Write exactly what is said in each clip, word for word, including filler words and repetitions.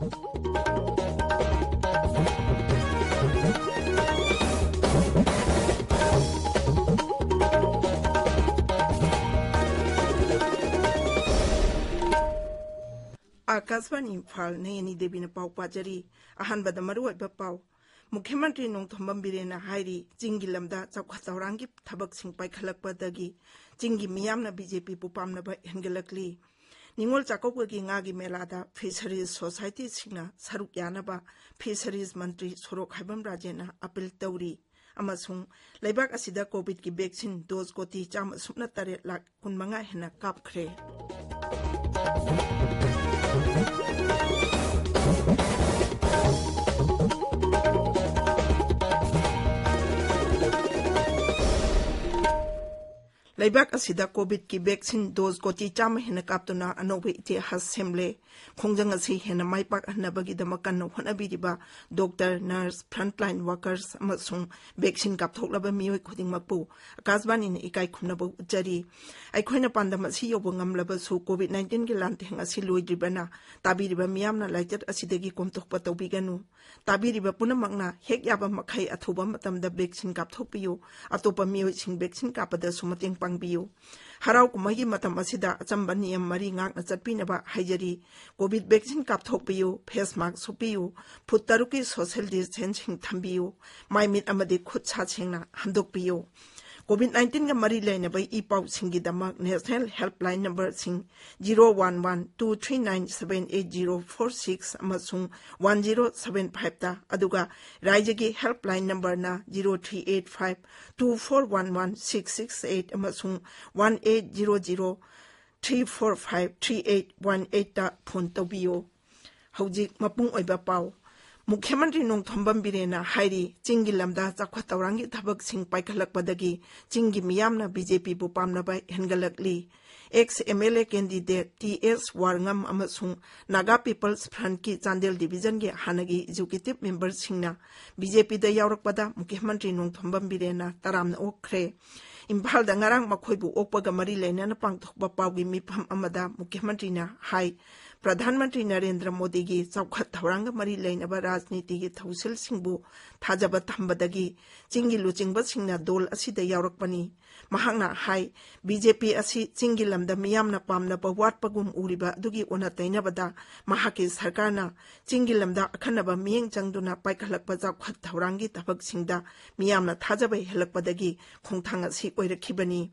ꯑꯥꯀꯥꯁꯕꯥꯅꯤ ꯏꯝꯐꯥꯜ, ꯅꯌꯅꯤ ꯗꯦꯕꯤꯅ ꯄꯥꯎ ꯄꯥꯖꯔꯤ꯫ ꯑꯍꯥꯟꯕꯗ ꯃꯔꯨꯑꯣꯏꯕ ꯄꯥꯎ꯫ ꯃꯨꯈ꯭ꯌ ꯃꯟꯇ꯭ꯔꯤ ꯅꯣꯡꯊꯣꯝꯕꯝ ꯕꯤꯔꯦꯟꯅ ꯍꯥꯏꯔꯤ, ꯆꯤꯡꯒꯤ ꯂꯝꯗ ꯆꯥꯎꯈꯠ ꯊꯧꯔꯥꯡꯒꯤ ꯊꯕꯛꯁꯤꯡ ꯄꯥꯏꯈꯠꯂꯛꯄꯗꯒꯤ ꯆꯤꯡꯒꯤ ꯃꯤꯌꯥꯝꯅ ꯕꯤ ꯖꯦ ꯄꯤꯕꯨ ꯄꯥꯝꯅꯕ ꯍꯦꯟꯒꯠꯂꯛꯂꯤ꯫ ꯅꯤꯉꯣꯜ ꯆꯥꯛꯀꯧꯕꯒꯤ ꯉꯥꯒꯤ ꯃꯦꯂꯥꯗ ꯐꯤꯁꯔꯤꯖ ꯁꯣꯁꯥꯏꯇꯤꯁꯤꯡꯅ ꯁꯔꯨꯛ ꯌꯥꯅꯕ ꯐꯤꯁꯔꯤꯖ ꯃꯟꯇ꯭ꯔꯤ ꯁꯣꯔꯣꯛ ꯍꯥꯏꯕꯝ ꯔꯥꯖꯦꯟꯅ ꯑꯄꯤꯜ ꯇꯧꯔꯤ꯫ ꯑꯃꯁꯨꯡ ꯂꯩꯕꯥꯛ ꯑꯁꯤꯗ ꯀꯣꯚꯤꯗꯀꯤ ꯚꯦꯛꯁꯤꯟ ꯗꯣꯖ ꯀꯣꯇꯤ ꯆꯥꯝꯃ ꯁꯨꯞꯅ ꯇꯔꯦꯠ ꯂꯥꯈ ꯀꯨꯟꯃꯉꯥ ꯍꯦꯟꯅ ꯀꯥꯞꯈ꯭ꯔꯦ꯫ ꯂꯩꯕꯥꯛ ꯑꯁꯤꯗ ꯀꯣꯚꯤꯗꯀꯤ ꯚꯦꯛꯁꯤꯟ ꯗꯣꯖ ꯀꯣꯇꯤ ꯆꯥꯝꯃ ꯍꯦꯟꯅ ꯀꯥꯞꯇꯨꯅ ꯑꯅꯧꯕ ꯏꯇꯤꯍꯥꯁ ꯁꯦꯝꯂꯦ꯫ ꯈꯣꯡꯖꯪ ꯑꯁꯤ ꯍꯦꯟꯅ ꯃꯥꯏ ꯄꯥꯛꯍꯟꯅꯕꯒꯤꯗꯃꯛ ꯀꯟꯅ ꯍꯣꯠꯅꯕꯤꯔꯤꯕ ꯗꯣꯛꯇꯔ, ꯅꯔꯁ, ꯐ꯭ꯔꯟꯠꯂꯥꯏꯟ ꯋꯥꯔꯀꯔꯁ ꯑꯃꯁꯨꯡ ꯚꯦꯛꯁꯤꯟ ꯀꯥꯞꯊꯣꯛꯂꯕ ꯃꯤꯑꯣꯏ ꯈꯨꯗꯤꯡꯃꯛꯄꯨ ꯑꯀꯥꯁꯕꯥꯅꯤꯅ ꯏꯀꯥꯏ ꯈꯨꯝꯅꯕ ꯎꯠꯆꯔꯤ꯫ ꯑꯩꯈꯣꯏꯅ ꯄꯥꯟꯗꯝ ꯑꯁꯤ ꯌꯧꯕ ꯉꯝꯂꯕꯁꯨ ꯀꯣꯚꯤꯗ ꯅꯥꯏꯟꯇꯤꯟꯒꯤ ꯂꯥꯟꯊꯦꯡ ꯑꯁꯤ ꯂꯣꯏꯗ꯭ꯔꯤꯕꯅ ꯇꯥꯕꯤꯔꯤꯕ ꯃꯤꯌꯥꯝꯅ ꯂꯥꯏꯆꯠ ꯑꯁꯤꯗꯒꯤ ꯀꯣꯝꯊꯣꯛꯄ ꯇꯧꯕꯤꯒꯅꯨ꯫ ꯇꯥꯕꯤꯔꯤꯕ ꯄꯨꯝꯅꯃꯛꯅ ꯍꯦꯛ ꯌꯥꯕ ꯃꯈꯩ ꯑꯊꯨꯕ ꯃꯇꯝꯗ ꯚꯦꯛꯁꯤꯟ ꯀꯥꯞꯊꯣꯛꯄꯤꯌꯨ꯫ ꯑꯇꯣꯞꯄ ꯃꯤꯑꯣꯏꯁꯤꯡ ꯚꯦꯛꯁꯤꯟ ꯀꯥꯞꯄꯗꯁꯨ ꯃꯇꯦꯡ ꯄꯥꯡꯕꯤꯌꯨ꯫ ꯍꯔꯥꯎ ꯀꯨꯝꯍꯩꯒꯤ ꯃꯇꯝ ꯑꯁꯤꯗ ꯑꯆꯝꯕ ꯅꯤꯌꯝ ꯃꯔꯤ ꯉꯥꯛꯅ ꯆꯠꯄꯤꯅꯕ ꯍꯥꯏꯖꯔꯤ꯫ ꯀꯣꯚꯤꯗ ꯚꯦꯛꯁꯤꯟ ꯀꯥꯞꯊꯣꯛꯄꯤꯌꯨ, ꯐꯦꯁ ꯃꯥꯁꯛ ꯎꯞꯄꯤꯌꯨ, ꯐꯨꯠ ꯇꯔꯨꯛꯀꯤ ꯁꯣꯁꯦꯜ ꯗꯤꯁꯇꯦꯟꯁꯤꯡ ꯊꯝꯕꯤꯌꯨ, ꯃꯥꯏ ꯃꯤꯠ ꯑꯃꯗꯤ ꯈꯨꯠ ꯁꯥ ꯁꯦꯡꯅ ꯍꯥꯝꯗꯣꯛꯄꯤꯌꯨ꯫ ꯀꯣꯚꯤꯗ ꯅꯥꯏꯟꯇꯤꯟꯒ ꯃꯔꯤ ꯂꯩꯅꯕ ꯏ ꯄꯥꯎꯁꯤꯡꯒꯤꯗꯃꯛ ꯅꯦꯁꯅꯦꯜ ꯍꯦꯜꯞꯂꯥꯏꯟ ꯅꯝꯕꯔꯁꯤꯡ zero one one two three nine seven eight zero four six ꯑꯃꯁꯨꯡ ꯋꯥꯟ ꯖꯤꯔꯣ ꯁꯚꯦꯟ ꯐꯥꯏꯚꯇ, ꯑꯗꯨꯒ ꯔꯥꯏꯖ꯭ꯌꯒꯤ ꯍꯦꯜꯞꯂꯥꯏꯟ ꯅꯝꯕꯔꯅ zero three eight five two four one one six six eight ꯑꯃꯁꯨꯡ one eight zero zero three four five three eight one ꯑꯩꯠꯇ phone ꯇꯧꯕꯤꯌꯨ꯫ ꯍꯧꯖꯤꯛ ꯃꯄꯨꯡ ꯑꯣꯏꯕ ꯄꯥꯎ꯫ ꯃꯨꯈ꯭ꯌ ꯃꯟꯇ꯭ꯔꯤ ꯅꯣꯡꯊꯣꯝꯕꯝ ꯕꯤꯔꯦꯟꯅ ꯍꯥꯏꯔꯤ, ꯆꯤꯡꯒꯤ ꯂꯝꯗ ꯆꯥꯎꯈꯠ ꯊꯧꯔꯥꯡꯒꯤ ꯊꯕꯛꯁꯤꯡ ꯄꯥꯏꯈꯠꯂꯛꯄꯗꯒꯤ ꯆꯤꯡꯒꯤ ꯃꯤꯌꯥꯝꯅ ꯕꯤ ꯖꯦ ꯄꯤꯕꯨ ꯄꯥꯝꯅꯕ ꯍꯦꯟꯒꯠꯂꯛꯂꯤ꯫ Ex M L A candidate T S Warngam ꯑꯃꯁꯨꯡ ꯅꯥꯒꯥ ꯄꯤꯄꯜꯁ ꯐ꯭ꯔꯟꯠꯀꯤ ꯆꯥꯟꯗꯦꯜ ꯗꯤꯚꯤꯖꯟꯒꯤ ꯍꯥꯟꯅꯒꯤ ꯑꯦꯛꯖꯤꯀ꯭ꯌꯨꯇꯤꯚ ꯃꯦꯝꯕꯔꯁꯤꯡꯅ ꯕꯤ ꯖꯦ ꯄꯤꯗ ꯌꯥꯎꯔꯛꯄꯗ ꯃꯨꯈ꯭ꯌ ꯃꯟꯇ꯭ꯔꯤ ꯅꯣꯡꯊꯣꯝꯕꯝ ꯕꯤꯔꯦꯟꯅ ꯇꯔꯥꯝꯅ ꯑꯣꯛꯈ꯭ꯔꯦ꯫ ꯏꯝꯐꯥꯜꯗ ꯉꯔꯥꯡ ꯃꯈꯣꯏꯕꯨ ꯑꯣꯛꯄꯒ ꯃꯔꯤ ꯂꯩꯅꯅ ꯄꯥꯡꯊꯣꯛꯄ ꯄꯥꯎꯒꯤ ꯃꯤꯐꯝ ꯑꯃꯗ ꯃꯨꯈ꯭ꯌ ꯃꯟꯇ꯭ꯔꯤꯅ ꯍꯥꯏ, ꯄ꯭ꯔꯙꯥꯟ ꯃꯟꯇ꯭ꯔꯤ ꯅꯔꯦꯟꯗ꯭ꯔ ꯃꯣꯗꯤꯒꯤ ꯆꯥꯎꯈꯠ ꯊꯧꯔꯥꯡꯒ ꯃꯔꯤ ꯂꯩꯅꯕ ꯔꯥꯖꯅꯤꯇꯤꯒꯤ ꯊꯧꯁꯤꯜꯁꯤꯡꯕꯨ ꯊꯥꯖꯕ ꯊꯝꯕꯗꯒꯤ ꯆꯤꯡꯒꯤ ꯂꯨꯆꯤꯡꯕꯁꯤꯡꯅ ꯗꯣꯜ ꯑꯁꯤꯗ ꯌꯥꯎꯔꯛꯄꯅꯤ꯫ ꯃꯍꯥꯛꯅ ꯍꯥꯏ, ꯕꯤ ꯖꯦ ꯄꯤ ꯑꯁꯤ ꯆꯤꯡꯒꯤ ꯂꯝꯗ ꯃꯤꯌꯥꯝꯅ ꯄꯥꯝꯅꯕ ꯋꯥꯠꯄꯒꯨꯝ ꯎꯔꯤꯕ ꯑꯗꯨꯒꯤ ꯑꯣꯟꯅ ꯇꯩꯅꯕꯗ ꯃꯍꯥꯛꯀꯤ ꯁꯔꯀꯥꯔꯅ ꯆꯤꯡꯒꯤ ꯂꯝꯗ ꯑꯈꯟꯅꯕ ꯃꯤꯠꯌꯦꯡ ꯆꯪꯗꯨꯅ ꯄꯥꯏꯈꯠꯂꯛꯄ ꯆꯥꯎꯈꯠ ꯊꯧꯔꯥꯡꯒꯤ ꯊꯕꯛꯁꯤꯡꯗ ꯃꯤꯌꯥꯝꯅ ꯊꯥꯖꯕ ꯍꯦꯜꯂꯛꯄꯗꯒꯤ ꯈꯣꯡꯊꯥꯡ ꯑꯁꯤ ꯑꯣꯏꯔꯛꯈꯤꯕꯅꯤ꯫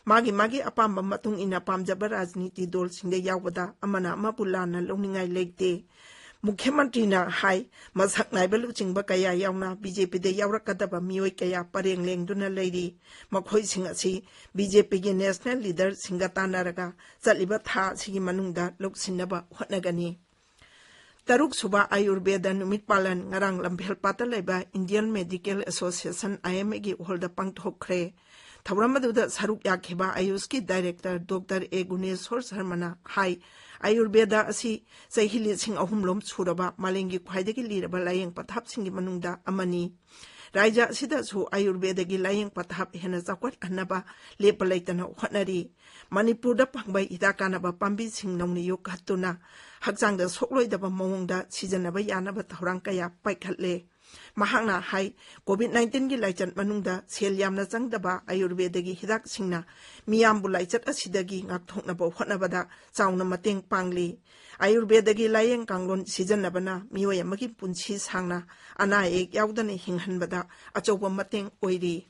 ꯃꯥꯒꯤ ꯃꯥꯒꯤ ꯑꯄꯥꯝꯕ ꯃꯇꯨꯡ ꯏꯟꯅ ꯄꯥꯝꯖꯕ ꯔꯥꯖꯅꯤꯇꯤ ꯗꯣꯜꯁꯤꯡꯗ ꯌꯥꯎꯕꯗ ꯑꯃꯅ ꯑꯃꯕꯨ ꯂꯥꯟꯅ ꯂꯧꯅꯤꯡꯉꯥꯏ ꯂꯩꯇꯦ꯫ ꯃꯨꯈ꯭ꯌ ꯃꯟꯇ꯭ꯔꯤꯅ ꯍꯥꯏ, ꯃꯁꯛ ꯅꯥꯏꯕ ꯂꯨꯆꯤꯡꯕ ꯀꯌꯥ ꯌꯥꯎꯅ ꯕꯤ ꯖꯦ ꯄꯤꯗ ꯌꯥꯎꯔꯛꯀꯗꯕ ꯃꯤꯑꯣꯏ ꯀꯌꯥ ꯄꯔꯦꯡ ꯂꯦꯡꯗꯨꯅ ꯂꯩꯔꯤ꯫ ꯃꯈꯣꯏꯁꯤꯡ ꯑꯁꯤ ꯕꯤ ꯖꯦ ꯄꯤꯒꯤ ꯅꯦꯁꯅꯦꯜ ꯂꯤꯗꯔꯁꯤꯡꯒ ꯇꯥꯟꯅꯔꯒ ꯆꯠꯂꯤꯕ ꯊꯥ ꯑꯁꯤꯒꯤ ꯃꯅꯨꯡꯗ ꯂꯧꯁꯤꯟꯅꯕ ꯍꯣꯠꯅꯒꯅꯤ꯫ ꯇꯔꯨꯛ ꯁꯨꯕ ꯑꯌꯨꯔꯕꯦꯗ ꯅꯨꯃꯤꯠ ꯄꯥꯂꯟ ꯉꯔꯥꯡ ꯂꯝꯐꯦꯜꯄꯥꯠꯇ ꯂꯩꯕ ꯏꯟꯗꯤꯌꯟ ꯃꯦꯗꯤꯀꯦꯜ ꯑꯦꯁꯣꯁꯤꯌꯦꯁꯟ, ꯑꯥꯏ ꯑꯦꯝ ꯑꯦꯒꯤ ꯍꯣꯜꯗ ꯄꯥꯡꯊꯣꯛꯈ꯭ꯔꯦ꯫ ꯊꯧꯔꯝ ꯑꯗꯨꯗ ꯁꯔꯨꯛ ꯌꯥꯈꯤꯕ ꯑꯌꯨꯁꯀꯤ ꯗꯥꯏꯔꯦꯛꯇꯔ ꯗꯣꯛꯇꯔ ꯑꯦ ꯒꯨꯅꯦꯁꯣꯔ ꯁꯔꯃꯅ ꯍꯥꯏ, ꯑꯌꯨꯔꯕꯦꯗ ꯑꯁꯤ ꯆꯍꯤ ꯂꯤꯁꯤꯡ ꯑꯍꯨꯝ ꯂꯣꯝ ꯁꯨꯔꯕ ꯃꯥꯂꯦꯝꯒꯤ ꯈ꯭ꯋꯥꯏꯗꯒꯤ ꯂꯤꯔꯕ ꯂꯥꯏꯌꯦꯡ ꯄꯊꯥꯞꯁꯤꯡꯒꯤ ꯃꯅꯨꯡꯗ ꯑꯃꯅꯤ꯫ ꯔꯥꯏꯖ ꯑꯁꯤꯗꯁꯨ ꯑꯌꯨꯔꯕꯦꯗꯒꯤ ꯂꯥꯏꯌꯦꯡ ꯄꯊꯥꯞ ꯍꯦꯟꯅ ꯆꯥꯎꯈꯠꯍꯟꯅꯕ ꯂꯦꯞꯄ ꯂꯩꯇꯅ ꯍꯣꯠꯅꯔꯤ꯫ ꯃꯅꯤꯄꯨꯔꯗ ꯐꯪꯕ ꯍꯤꯗꯥꯛ ꯀꯥꯟꯅꯕ ꯄꯥꯝꯕꯤꯁꯤꯡ ꯅꯧꯅ ꯌꯣꯛꯈꯠꯇꯨꯅ ꯍꯛꯆꯥꯡꯗ ꯁꯣꯛꯂꯣꯏꯗꯕ ꯃꯑꯣꯡꯗ ꯁꯤꯖꯤꯟꯅꯕ ꯌꯥꯅꯕ ꯊꯧꯔꯥꯡ ꯀꯌꯥ ꯄꯥꯏꯈꯠꯂꯦ꯫ ꯃꯍꯥꯛꯅ ꯍꯥꯏ, ꯀꯣꯚꯤꯗ ꯅꯥꯏꯟꯇꯤꯟꯒꯤ ꯂꯥꯏꯆꯠ ꯃꯅꯨꯡꯗ ꯁꯦꯜ ꯌꯥꯝꯅ ꯆꯪꯗꯕ ꯑꯌꯨꯔꯕꯦꯗꯒꯤ ꯍꯤꯗꯥꯛꯁꯤꯡꯅ ꯃꯤꯌꯥꯝꯕꯨ ꯂꯥꯏꯆꯠ ꯑꯁꯤꯗꯒꯤ ꯉꯥꯛꯊꯣꯛꯅꯕ ꯍꯣꯠꯅꯕꯗ ꯆꯥꯎꯅ ꯃꯇꯦꯡ ꯄꯥꯡꯂꯤ꯫ ꯑꯌꯨꯔꯕꯦꯗꯒꯤ ꯂꯥꯏꯌꯦꯡ ꯀꯥꯡꯂꯣꯟ ꯁꯤꯖꯤꯟꯅꯕꯅ ꯃꯤꯑꯣꯏ ꯑꯃꯒꯤ ꯄꯨꯟꯁꯤ ꯁꯥꯡꯅ ꯑꯅꯥ ꯑꯌꯦꯛ ꯌꯥꯎꯗꯅ ꯍꯤꯡꯍꯟꯕꯗ ꯑꯆꯧꯕ ꯃꯇꯦꯡ ꯑꯣꯏꯔꯤ꯫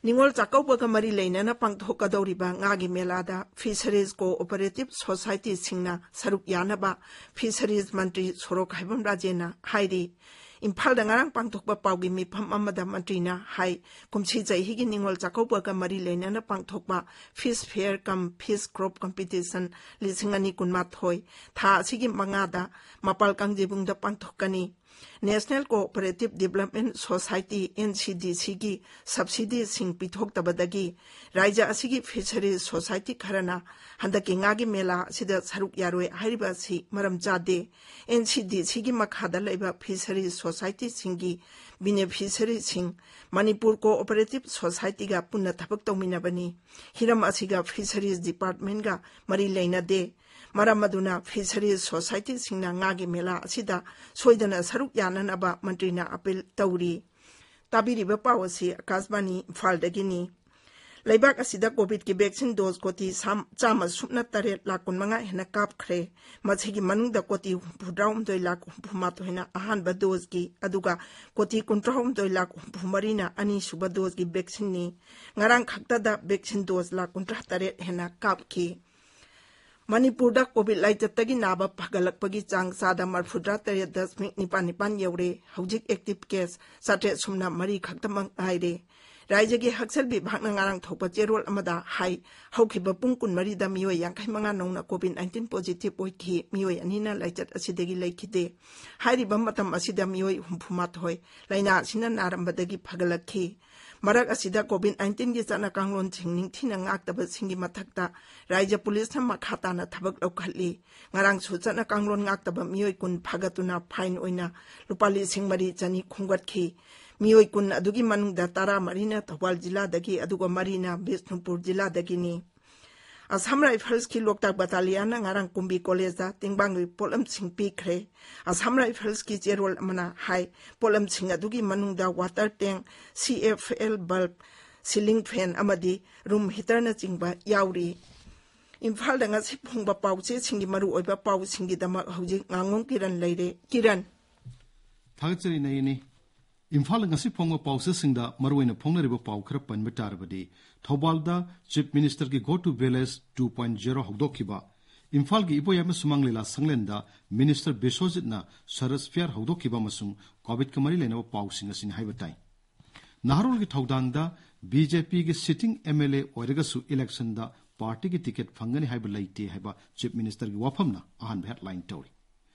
ꯅꯤꯉꯣꯜ ꯆꯥꯛꯀꯧꯕꯒ ꯃꯔꯤ ꯂꯩꯅꯅ ꯄꯥꯡꯊꯣꯛꯀꯗꯧꯔꯤꯕ ꯉꯥꯒꯤ ꯃꯦꯂꯥꯗ ꯐꯤꯁꯔꯤꯖ ꯀꯣꯑꯣꯄꯔꯦꯇꯤꯚ ꯁꯣꯁꯥꯏꯇꯤꯁꯤꯡꯅ ꯁꯔꯨꯛ ꯌꯥꯅꯕ ꯐꯤꯁꯔꯤꯖ ꯃꯟꯇ꯭ꯔꯤ ꯁꯣꯔꯣꯛꯈꯥꯏꯕꯝ ꯔꯥꯖꯦꯟꯅ ꯍꯥꯏꯔꯤ꯫ ꯏꯝꯐꯥꯜꯗ ꯉꯔꯥꯡ ꯄꯥꯡꯊꯣꯛꯄ ꯄꯥꯎꯒꯤ ꯃꯤꯐꯝ ꯑꯃꯗ ꯃꯟꯇ꯭ꯔꯤꯅ ꯍꯥꯏ, ꯀꯨꯝꯁꯤ ꯆꯍꯤꯒꯤ ꯅꯤꯉꯣꯜ ꯆꯥꯛꯀꯧꯕꯒ ꯃꯔꯤ ꯂꯩꯅꯅ ꯄꯥꯡꯊꯣꯛꯄ fish fair cum fish crop competition ꯂꯤꯁꯤꯡ ꯑꯅꯤ ꯀꯨꯟꯃꯥꯊꯣꯏ ꯊꯥ ꯑꯁꯤꯒꯤ ꯃꯉꯥꯗ ꯃꯄꯥꯜ ꯀꯥꯡꯖꯩꯕꯨꯡꯗ ꯄꯥꯡꯊꯣꯛꯀꯅꯤ꯫ National cooperative development society, N C D ꯁꯤꯒꯤ ꯁꯕꯁꯤꯗꯤꯁꯤꯡ ꯄꯤꯊꯣꯛꯇꯕꯗꯒꯤ ꯔꯥꯏꯖ ꯑꯁꯤꯒꯤ ꯐꯤꯁꯔꯤꯖ ꯁꯣꯁꯥꯏꯇꯤ ꯈꯔꯅ ꯍꯟꯗꯛꯀꯤ ꯉꯥꯒꯤ ꯃꯦꯂꯥ ꯑꯁꯤꯗ ꯁꯔꯨꯛ ꯌꯥꯔꯣꯏ ꯍꯥꯏꯔꯤꯕ ꯑꯁꯤ ꯃꯔꯝ ꯆꯥꯗꯦ꯫ ꯑꯦꯟ ꯁꯤ ꯗꯤ ꯁꯤꯒꯤ ꯃꯈꯥꯗ ꯂꯩꯕ ꯐꯤꯁꯔꯤꯖ ꯁꯣꯁꯥꯏꯇꯤꯁꯤꯡꯒꯤ ꯕꯤꯅꯤꯐꯤꯁꯔꯤꯁꯤꯡ ꯃꯅꯤꯄꯨꯔ ꯀꯣꯑꯣꯄꯔꯦꯇꯤꯚ ꯁꯣꯁꯥꯏꯇꯤꯒ ꯄꯨꯟꯅ ꯊꯕꯛ ꯇꯧꯃꯤꯟꯅꯕꯅꯤ꯫ ꯍꯤꯔꯝ ꯑꯁꯤꯒ ꯐꯤꯁꯔꯤꯖ ꯗꯤꯄꯥꯔꯠꯃꯦꯟꯠꯒ ꯃꯔꯤ ꯂꯩꯅꯗꯦ꯫ ꯃꯔꯝ ꯑꯗꯨꯅ Fisheries Societyꯁꯤꯡꯅ ꯉꯥꯒꯤ ꯃꯦꯂꯥ ꯑꯁꯤꯗ ꯁꯣꯏꯗꯅ ꯁꯔꯨꯛ ꯌꯥꯅꯅꯕ ꯃꯟꯇ꯭ꯔꯤꯅ appeal ꯇꯧꯔꯤ꯫ ꯇꯥꯕꯤꯔꯤꯕ ꯄꯥꯎ ꯑꯁꯤ ꯑꯀꯥꯁꯕꯥꯅꯤ ꯏꯝꯐꯥꯜꯗꯒꯤꯅꯤ꯫ ꯂꯩꯕꯥꯛ ꯑꯁꯤꯗ COVIDꯀꯤ vaccine dose ꯀꯣꯇꯤ ꯁꯥꯝ-, ꯆꯥꯝꯃ ꯁꯨꯞꯅ ꯇꯔꯦꯠ ꯂꯥꯈ ꯀꯨꯟꯃꯉꯥ ꯍꯦꯟꯅ ꯀꯥꯞꯈ꯭ꯔꯦ꯫ ꯃꯁꯤꯒꯤ ꯃꯅꯨꯡꯗ ꯀꯣꯇꯤ ꯍꯨꯝꯐꯨꯇꯔꯥꯍꯨꯝꯗꯣꯏ ꯂꯥꯈ ꯍꯨꯝꯐꯨꯃꯥꯊꯣꯏꯅ ꯑꯍꯥꯟꯕ doseꯀꯤ, ꯑꯗꯨꯒ ꯀꯣꯇꯤ ꯀꯨꯟꯊ꯭ꯔꯥꯍꯨꯝꯗꯣꯏ ꯂꯥꯈ ꯍꯨꯝꯐꯨꯃꯔꯤꯅ ꯑꯅꯤꯁꯨꯕ doseꯀꯤ vaccineꯅꯤ꯫ ꯉꯔꯥꯡ ꯈꯛꯇꯗ vaccine dose ꯂꯥꯈ ꯀꯨꯟꯊ꯭ꯔꯥ ꯇꯔꯦꯠ ꯍꯦꯟꯅ ꯀꯥꯞꯈꯤ꯫ ꯃꯅꯤꯄꯨꯔꯗ COVID ꯂꯥꯏꯆꯠꯇꯒꯤ ꯅꯥꯕ ꯐꯒꯠꯂꯛꯄꯒꯤ ꯆꯥꯡ ꯆꯥꯗ ꯃꯔꯐꯨꯇꯔꯥ ꯇꯔꯦꯠ ꯗꯁꯃꯤꯛ ꯅꯤꯄꯥꯜ ꯅꯤꯄꯥꯜ ꯌꯧꯔꯦ꯫ ꯍꯧꯖꯤꯛ active case ꯆꯥꯇ꯭ꯔꯦꯠ ꯁꯨꯞꯅ ꯃꯔꯤ ꯈꯛꯇꯃꯛ ꯉꯥꯏꯔꯦ꯫ ꯔꯥꯏꯖ꯭ꯌꯒꯤ ꯍꯛꯁꯦꯜ ꯕꯤꯚꯥꯒꯅ ꯉꯔꯥꯡ ꯊꯣꯛꯄ ꯆꯦꯔꯣꯜ ꯑꯃꯗ ꯍꯥꯏ, ꯍꯧꯈꯤꯕ ꯄꯨꯡ ꯀꯨꯟꯃꯔꯤꯗ ꯃꯤꯑꯣꯏ ꯌꯥꯡꯈꯩ ꯃꯉꯥ ꯅꯧꯅ COVID nineteen positive ꯑꯣꯏꯈꯤ꯫ ꯃꯤꯑꯣꯏ ꯑꯅꯤꯅ ꯂꯥꯏꯆꯠ ꯑꯁꯤꯗꯒꯤ ꯂꯩꯈꯤꯗꯦ꯫ ꯍꯥꯏꯔꯤꯕ ꯃꯇꯝ ꯑꯁꯤꯗ ꯃꯤꯑꯣꯏ ꯍꯨꯝꯐꯨꯃꯥꯊꯣꯏ ꯂꯥꯏꯅꯥ ꯑꯁꯤꯅ ꯅꯥꯔꯝꯕꯗꯒꯤ ꯐꯒꯠꯂꯛꯈꯤ꯫ ꯃꯔꯛ ꯑꯁꯤꯗ COVID nineteenꯒꯤ ꯆꯠꯅ ꯀꯥꯡꯂꯣꯟꯁꯤꯡ ꯅꯤꯡꯊꯤꯅ ꯉꯥꯛꯇꯕꯁꯤꯡꯒꯤ ꯃꯊꯛꯇ ꯔꯥꯏꯖ꯭ꯌ ꯄꯨꯂꯤꯁꯅ ꯃꯈꯥ ꯇꯥꯅ ꯊꯕꯛ ꯂꯧꯈꯠꯂꯤ꯫ ꯉꯔꯥꯡꯁꯨ ꯆꯠꯅ ꯀꯥꯡꯂꯣꯟ ꯉꯥꯛꯇꯕ ꯃꯤꯑꯣꯏ ꯀꯨꯟ ꯐꯥꯒꯠꯇꯨꯅ fine ꯑꯣꯏꯅ ꯂꯨꯄꯥ ꯂꯤꯁꯤꯡ ꯃꯔꯤ ꯆꯅꯤ ꯈꯣꯝꯒꯠꯈꯤ꯫ ꯃꯤꯑꯣꯏ ꯀꯨꯟ ꯑꯗꯨꯒꯤ ꯃꯅꯨꯡꯗ ꯇꯔꯥꯃꯔꯤꯅ ꯊꯧꯕꯥꯜ ꯖꯤꯂꯥꯗꯒꯤ, ꯑꯗꯨꯒ ꯃꯔꯤꯅ ꯕꯤꯁꯅꯨꯄꯨꯔ ꯖꯤꯂꯥꯗꯒꯤꯅꯤ꯫ ꯑꯁꯥꯝ ꯔꯥꯏꯐꯜꯁꯀꯤ ꯂꯣꯛꯇꯥꯛ ꯕꯇꯥꯂꯤꯌꯟꯅ ꯉꯔꯥꯡ ꯀꯨꯝꯕꯤ ꯀꯣꯂꯦꯖꯇ ꯇꯦꯡꯕꯥꯡꯒꯤ ꯄꯣꯠꯂꯝꯁꯤꯡ ꯄꯤꯈ꯭ꯔꯦ꯫ ꯑꯁꯥꯝ ꯔꯥꯏꯐꯜꯁꯀꯤ ꯆꯦꯔꯣꯜ ꯑꯃꯅ ꯍꯥꯏ, ꯄꯣꯠꯂꯝꯁꯤꯡ ꯑꯗꯨꯒꯤ ꯃꯅꯨꯡꯗ water tank, CFL bulb, ceiling fan ꯑꯃꯗꯤ room heaterꯅꯆꯤꯡꯕ ꯌꯥꯎꯔꯤ꯫ ꯏꯝꯐꯥꯜꯗ ꯉꯁꯤ ꯐꯣꯡꯕ ꯄꯥꯎꯆꯦꯁꯤꯡꯒꯤ ꯃꯔꯨꯑꯣꯏꯕ ꯄꯥꯎꯁꯤꯡꯒꯤꯗꯃꯛ ꯍꯧꯖꯤꯛ ꯉꯥꯉꯣꯝ ꯀꯤꯔꯟ ꯂꯩꯔꯦ꯫ ꯀꯤꯔꯟ꯫ ꯊꯥꯒꯠꯆꯔꯤ ꯅꯌꯅꯤ꯫ ꯏꯝꯐꯥꯜꯗ ꯉꯁꯤ ꯐꯣꯡꯕ ꯄꯥꯎꯆꯦꯁꯤꯡꯗ ꯃꯔꯨꯑꯣꯏꯅ ꯐꯣꯡꯅꯔꯤꯕ ꯄꯥꯎ ꯈꯔ ꯄꯟꯕ ꯇꯥꯔꯕꯗꯤ, ꯊꯧꯕꯥꯜꯗ Chief Ministerꯒꯤ Go to Village two point zero ꯍꯧꯗꯣꯛꯈꯤꯕ, ꯏꯝꯐꯥꯜꯒꯤ ꯏꯕꯣꯌꯥꯏꯃ ꯁꯨꯃꯥꯡ ꯂꯤꯂꯥ ꯁꯪꯂꯦꯟꯗ Minister ꯕꯤꯁ꯭ꯋꯖꯤꯠꯅ Sarasphere ꯍꯧꯗꯣꯛꯈꯤꯕ ꯑꯃꯁꯨꯡ COVIDꯀ ꯃꯔꯤ ꯂꯩꯅꯕ ꯄꯥꯎꯁꯤꯡ ꯑꯁꯤꯅꯤ ꯍꯥꯏꯕ ꯇꯥꯏ꯫ ꯅꯍꯥꯔꯣꯜꯒꯤ ꯊꯧꯗꯥꯡꯗ BJPꯒꯤ sitting MLA ꯑꯣꯏꯔꯒꯁꯨ electionꯗ partyꯒꯤ ticket ꯐꯪꯒꯅꯤ ꯍꯥꯏꯕ ꯂꯩꯇꯦ ꯍꯥꯏꯕ Chief Ministerꯒꯤ ꯋꯥꯐꯝꯅ ꯑꯍꯥꯟꯕ headline ꯇꯧꯔꯤ꯫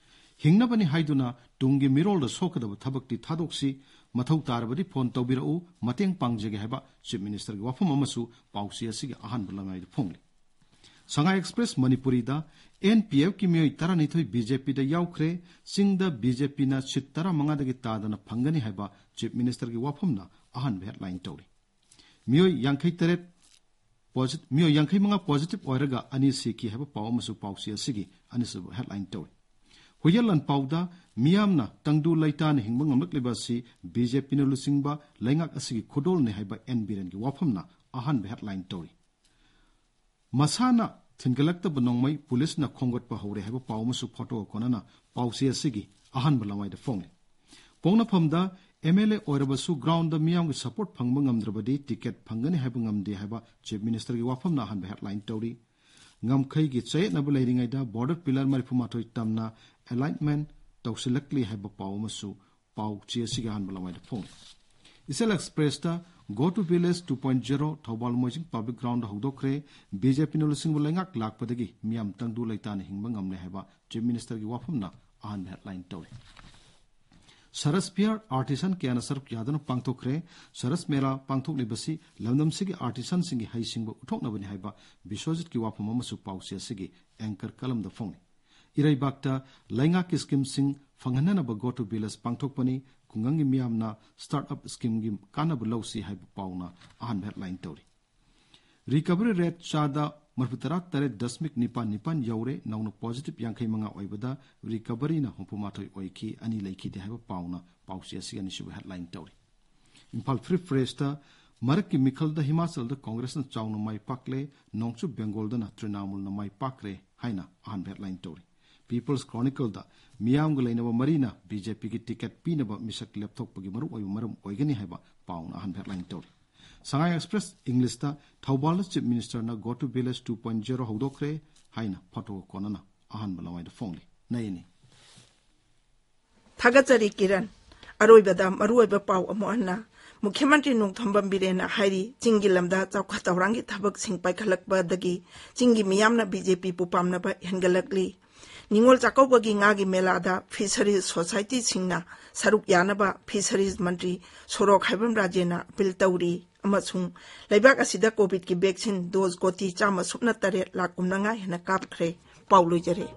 ꯍꯤꯡꯅꯕꯅꯤ ꯍꯥꯏꯗꯨꯅ ꯇꯨꯡꯒꯤ ꯃꯤꯔꯣꯜꯗ ꯁꯣꯛꯀꯗꯕ ꯊꯕꯛꯇꯤ ꯊꯥꯗꯣꯛꯁꯤ, ꯃꯊꯧ ꯇꯥꯔꯕꯗꯤ phone ꯇꯧꯕꯤꯔꯛꯎ, ꯃꯇꯦꯡ ꯄꯥꯡꯖꯒꯦ ꯍꯥꯏꯕ Chief Ministerꯒꯤ ꯋꯥꯐꯝ ꯑꯃꯁꯨ ꯄꯥꯎꯆꯦ ꯑꯁꯤꯒꯤ ꯑꯍꯥꯟꯕ ꯂꯃꯥꯏꯗ ꯐꯣꯡꯂꯤ꯫ ꯁꯉꯥꯏ Express ꯃꯅꯤꯄꯨꯔꯤꯗ NPFꯀꯤ ꯃꯤꯑꯣꯏ ꯇꯔꯥꯅꯤꯊꯣꯏ BJPꯗ ꯌꯥꯎꯈ꯭ꯔꯦ, ꯆꯤꯡꯗ BJPꯅ seat ꯇꯔꯥꯃꯉꯥꯗꯒꯤ ꯇꯥꯗꯅ ꯐꯪꯒꯅꯤ ꯍꯥꯏꯕ Chief Ministerꯒꯤ ꯋꯥꯐꯝꯅ ꯑꯍꯥꯟꯕ headline ꯇꯧꯔꯤ꯫ ꯃꯤꯑꯣꯏ ꯌꯥꯡꯈꯩ ꯇꯔꯦꯠ ꯄꯣꯖꯤ-, ꯃꯤꯑꯣꯏ ꯌꯥꯡꯈꯩ ꯃꯉꯥ positive ꯑꯣꯏꯔꯒ ꯑꯅꯤ ꯁꯤꯈꯤ ꯍꯥꯏꯕ ꯄꯥꯎ ꯑꯃꯁꯨ ꯄꯥꯎꯆꯦ ꯑꯁꯤꯒꯤ ꯑꯅꯤꯁꯨꯕ headline ꯇꯧꯔꯤ꯫ ꯍꯨꯏꯌꯦꯟ ꯂꯥꯟꯄꯥꯎꯗ ꯃꯤꯌꯥꯝꯅ ꯇꯪꯗꯨ ꯂꯩꯇꯥꯅ ꯍꯤꯡꯕ ꯉꯝꯂꯛꯂꯤꯕ ꯑꯁꯤ ꯕꯤ ꯖꯦ ꯄꯤꯅ ꯂꯨꯆꯤꯡꯕ ꯂꯩꯉꯥꯛ ꯑꯁꯤꯒꯤ ꯈꯨꯗꯣꯜꯅꯤ ꯍꯥꯏꯕ ꯑꯦꯟ ꯕꯤꯔꯦꯟꯒꯤ ꯋꯥꯐꯝꯅ ꯑꯍꯥꯟꯕ headline ꯇꯧꯔꯤ꯫ ꯃꯁꯥꯅ ꯊꯤꯟꯒꯠꯂꯛꯇꯕ ꯅꯣꯡꯃꯩ ꯄꯨꯂꯤꯁꯅ ꯈꯣꯝꯒꯠꯄ ꯍꯧꯔꯦ ꯍꯥꯏꯕ ꯄꯥꯎ ꯑꯃꯁꯨ ꯐꯣꯇꯣꯒ ꯀꯣꯟꯅꯅ ꯄꯥꯎꯆꯦ ꯑꯁꯤꯒꯤ ꯑꯍꯥꯟꯕ ꯂꯃꯥꯏꯗ ꯐꯣꯡꯂꯤ꯫ ꯄꯣꯛꯅꯐꯝꯗ ꯑꯦꯝ ꯑꯦꯜ ꯑꯦ ꯑꯣꯏꯔꯕꯁꯨ ground ꯃꯤꯌꯥꯝꯒꯤ support ꯐꯪꯕ ꯉꯝꯗ꯭ꯔꯕꯗꯤ ticket ꯐꯪꯒꯅꯤ ꯍꯥꯏꯕ ꯉꯝꯗꯦ ꯍꯥꯏꯕ Chief Ministerꯒꯤ ꯋꯥꯐꯝꯅ ꯑꯍꯥꯟꯕ headline ꯇꯧꯔꯤ꯫ ꯉꯝꯈꯩꯒꯤ ꯆꯌꯦꯠꯅꯕ ꯂꯩꯔꯤꯉꯩꯗ border pillar ꯃꯔꯤꯐꯨ ꯃꯥꯊꯣꯏ ꯇꯝꯅ alignment ꯇꯧꯁꯤꯜꯂꯛꯂꯤ ꯍꯥꯏꯕ ꯄꯥꯎ ꯑꯃꯁꯨ ꯄꯥꯎ ꯆꯦ ꯑꯁꯤꯒꯤ ꯑꯍꯥꯟꯕ ꯂꯃꯥꯏꯗ ꯐꯣꯡꯂꯤ꯫ ꯏꯆꯦꯜ ꯑꯦꯛꯁꯄ꯭ꯔꯦꯁꯇ Go to Village two point zero Thoubal Moijing public ground ꯍꯧꯗꯣꯛꯈ꯭ꯔꯦ꯫ ꯕꯤ ꯖꯦ ꯄꯤꯅ ꯂꯨꯆꯤꯡꯕ ꯂꯩꯉꯥꯛ ꯂꯥꯛꯄꯗꯒꯤ ꯃꯤꯌꯥꯝ ꯇꯪꯗꯨ ꯂꯩꯇꯥꯅ ꯍꯤꯡꯕ ꯉꯝꯂꯦ ꯍꯥꯏꯕ Chief Ministerꯒꯤ ꯋꯥꯐꯝꯅ ꯑꯍꯥꯟꯕ headline ꯇꯧꯔꯤ꯫ ꯁꯔꯁ ꯐꯤꯌꯔ artisan ꯀꯌꯥꯅ ꯁꯔꯨꯛ ꯌꯥꯗꯨꯅ ꯄꯥꯡꯊꯣꯛꯈ꯭ꯔꯦ꯫ ꯁꯔꯁ ꯃꯦꯂꯥ ꯄꯥꯡꯊꯣꯛꯂꯤꯕꯁꯤ ꯂꯝꯗꯝꯁꯤꯒꯤ artisanꯁꯤꯡꯒꯤ ꯍꯩꯁꯤꯡꯕ ꯎꯠꯊꯣꯛꯅꯕꯅꯤ ꯍꯥꯏꯕ ꯕꯤꯁ꯭ꯋꯖꯤꯠꯀꯤ ꯋꯥꯐꯝ ꯑꯃꯁꯨ ꯄꯥꯎꯆꯦ ꯑꯁꯤꯒꯤ anchor columnꯗ ꯐꯣꯡꯂꯤ꯫ ꯏꯔꯩꯕꯥꯛꯇ ꯂꯩꯉꯥꯛꯀꯤ schemeꯁꯤꯡ ꯐꯪꯍꯟꯅꯅꯕ Go to Village ꯄꯥꯡꯊꯣꯛꯄꯅꯤ꯫ ꯈꯨꯡꯒꯪꯒꯤ ꯃꯤꯌꯥꯝꯅ start up schemeꯒꯤ ꯀꯥꯟꯅꯕ ꯂꯧꯁꯤ ꯍꯥꯏꯕ ꯄꯥꯎꯅ ꯑꯍꯥꯟꯕ headline ꯇꯧꯔꯤ꯫ Recovery rate ꯆꯥꯗ ꯃꯔꯤꯐꯨꯇꯔꯥ ꯇꯔꯦꯠ ꯗꯁꯃꯤꯛ ꯅꯤꯄꯥꯟ ꯅꯤꯄꯥꯟ ꯌꯧꯔꯦ꯫ ꯅꯧꯅ positive ꯌꯥꯡꯈꯩ ꯃꯉꯥ ꯑꯣꯏꯕꯗ recoveryꯅ ꯍꯨꯝꯐꯨ ꯃꯥꯊꯣꯏ ꯑꯣꯏꯈꯤ, ꯑꯅꯤ ꯂꯩꯈꯤꯗꯦ ꯍꯥꯏꯕ ꯄꯥꯎꯅ ꯄꯥꯎꯆꯦ ꯑꯁꯤꯒꯤ ꯑꯅꯤꯁꯨꯕ headline ꯇꯧꯔꯤ꯫ ꯏꯝꯐꯥꯜ Free Pressꯇ ꯃꯔꯛꯀꯤ ꯃꯤꯈꯜꯗ ꯍꯤꯃꯥꯆꯜꯗ ꯀꯣꯡꯒ꯭ꯔꯦꯁꯅ ꯆꯥꯎꯅ ꯃꯥꯏ ꯄꯥꯛꯂꯦ, ꯅꯣꯡꯆꯨꯞ ꯕꯦꯡꯒꯣꯜꯗꯅ ꯇ꯭ꯔꯤꯅꯥꯃꯨꯜꯅ ꯃꯥꯏ ꯄꯥꯛꯈ꯭ꯔꯦ ꯍꯥꯏꯅ ꯑꯍꯥꯟꯕ headline ꯇꯧꯔꯤ꯫ People's Chronicleꯗ ꯃꯤꯌꯥꯝꯒ ꯂꯩꯅꯕ ꯃꯔꯤꯅ ꯕꯤ ꯖꯦ ꯄꯤꯒꯤ ticket ꯄꯤꯅꯕ ꯃꯤꯁꯛ ꯂꯦꯞꯊꯣꯛꯄꯒꯤ ꯃꯔꯨꯑꯣꯏꯕ ꯃꯔꯝ ꯑꯣꯏꯒꯅꯤ ꯍꯥꯏꯕ ꯄꯥꯎꯅ ꯑꯍꯥꯟꯕ headline ꯇꯧꯔꯤ꯫ ꯁꯉꯥꯏ Express Englishꯇ ꯊꯧꯕꯥꯜꯗ Chief Ministerꯅ Go to Village two point zero ꯍꯧꯗꯣꯛꯈ꯭ꯔꯦ ꯍꯥꯏꯅ ꯐꯣꯇꯣꯒ ꯀꯣꯟꯅꯅ ꯑꯍꯥꯟꯕ ꯂꯃꯥꯏꯗ ꯐꯣꯡꯂꯤ꯫ ꯅꯩꯅꯤ꯫ ꯊꯥꯒꯠꯆꯔꯤ ꯀꯤꯔꯟ꯫ ꯑꯔꯣꯏꯕꯗ ꯃꯔꯨꯑꯣꯏꯕ ꯄꯥꯎ ꯑꯃꯨꯛ ꯍꯟꯅ꯫ ꯃꯨꯈ꯭ꯌ ꯃꯟꯇ꯭ꯔꯤ ꯅꯣꯡꯊꯣꯝꯕꯝ ꯕꯤꯔꯦꯟꯅ ꯍꯥꯏꯔꯤ, ꯆꯤꯡꯒꯤ ꯂꯝꯗ ꯆꯥꯎꯈꯠ ꯊꯧꯔꯥꯡꯒꯤ ꯊꯕꯛꯁꯤꯡ ꯄꯥꯏꯈꯠꯂꯛꯄꯗꯒꯤ ꯆꯤꯡꯒꯤ ꯃꯤꯌꯥꯝꯅ ꯕꯤ ꯖꯦ ꯄꯤꯕꯨ ꯄꯥꯝꯅꯕ ꯍꯦꯟꯒꯠꯂꯛꯂꯤ꯫ ꯅꯤꯉꯣꯜ ꯆꯥꯛꯀꯧꯕꯒꯤ ꯉꯥꯒꯤ ꯃꯦꯂꯥꯗ Fisheries Societyꯁꯤꯡꯅ ꯁꯔꯨꯛ ꯌꯥꯅꯕ Fisheries ꯃꯟꯇ꯭ꯔꯤ ꯁꯣꯔꯣꯛ ꯍꯥꯏꯕꯝ ꯔꯥꯖꯦꯟꯅ appeal ꯇꯧꯔꯤ꯫ ꯑꯃꯁꯨꯡ ꯂꯩꯕꯥꯛ ꯑꯁꯤꯗ ꯀꯣꯚꯤꯗꯀꯤ vaccine dose ꯀꯣꯇꯤ ꯆꯥꯝꯃ ꯁꯨꯞꯅ ꯇꯔꯦꯠ ꯂꯥꯈ ꯀꯨꯟꯃꯉꯥ ꯍꯦꯟꯅ ꯀꯥꯞꯈ꯭ꯔꯦ꯫ ꯄꯥꯎ ꯂꯣꯏꯖꯔꯦ꯫